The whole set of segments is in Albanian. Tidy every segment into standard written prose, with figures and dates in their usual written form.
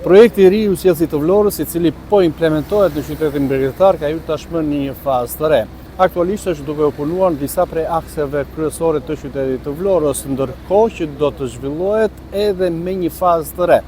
Projekti i ri i ujësjellësit të Vlorës, i cili po implementohet në qytetin bregdetar, ka hyrë tashmë në një fazë të re. Aktualisht është duke u punuar në disa prej akseve kryesore të qytetit të Vlorës, ndërkohë që do të zhvillohet edhe me një fazë të re.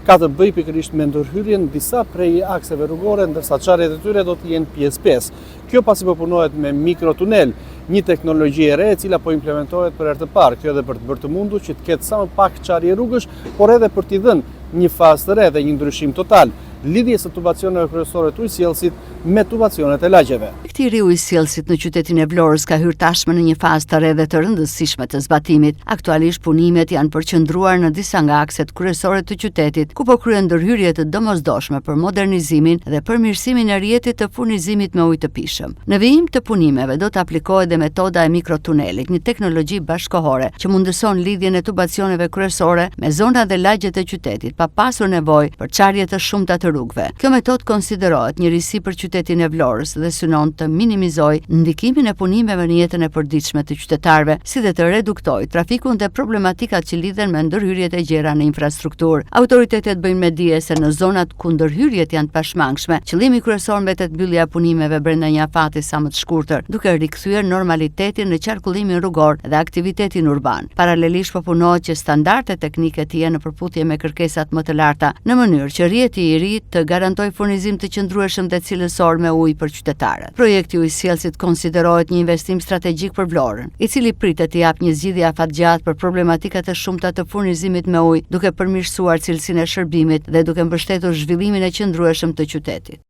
Ka të bëjë pikërisht me ndërhyrjen në disa prej akseve rrugore, ndërsa çarjet e tyre do të jenë pjesë-pjesë. Kjo pasi po punohet me mikrotunel, një teknologji e re e cila po implementohet për herë të parë, kjo edhe për të bërë të mundur që të ketë sa më pak çarje rrugësh, por edhe për t'i dhënë një fazë të re dhe një ndryshim total lidhjes së tubacioneve kryesore të ujësjellësit me tubacionet e lagjeve. Projekti i ri i ujësjellësit në qytetin e Vlorës ka hyrë tashmë në një fazë të re dhe të rëndësishme të zbatimit. Aktualisht punimet janë përqendruar në disa nga akset kryesore të qytetit, ku po kryhen ndërhyrje të domosdoshme për modernizimin dhe përmirësimin e rrjetit të furnizimit me ujë të pijshëm. Në vijim të punimeve do të aplikohet dhe metoda e mikrotunelit, një teknologji bashkëkohore që mundëson lidhjen e tubacioneve kryesore me zonat dhe lagjet e qytetit pa pasur nevojë për çarje të shumta të rrugëve. Kjo metodë konsiderohet një risi për qytetin e Vlorës dhe synon të minimizojë ndikimin e punimeve në jetën e përditshme të qytetarëve, si dhe të reduktojë trafikun dhe problematikat që lidhen me ndërhyrjet e gjera në infrastrukturë. Autoritetet bëjnë me dije se në zonat ku ndërhyrjet janë të pashmangshme, qëllimi kryesor mbetet mbyllja e punimeve brenda një afati sa më të shkurtër, duke rikthyer normalitetin në qarkullimin rrugor dhe aktivitetin urban. Paralelisht po punohet që standardet teknike të jenë në përputhje me kërkesat më të larta, në mënyrë që rrjeti i ri të garantojë furnizim të qëndrueshëm dhe cilësor me ujë për qytetarët. Projekti i ujësjellësit konsiderohet një investim strategjik për Vlorën, i cili pritet të japë një zgjidhje afatgjatë për problematikat e shumta të furnizimit me ujë, duke përmirësuar cilësinë e shërbimit dhe duke mbështetur zhvillimin e qëndrueshëm të qytetit.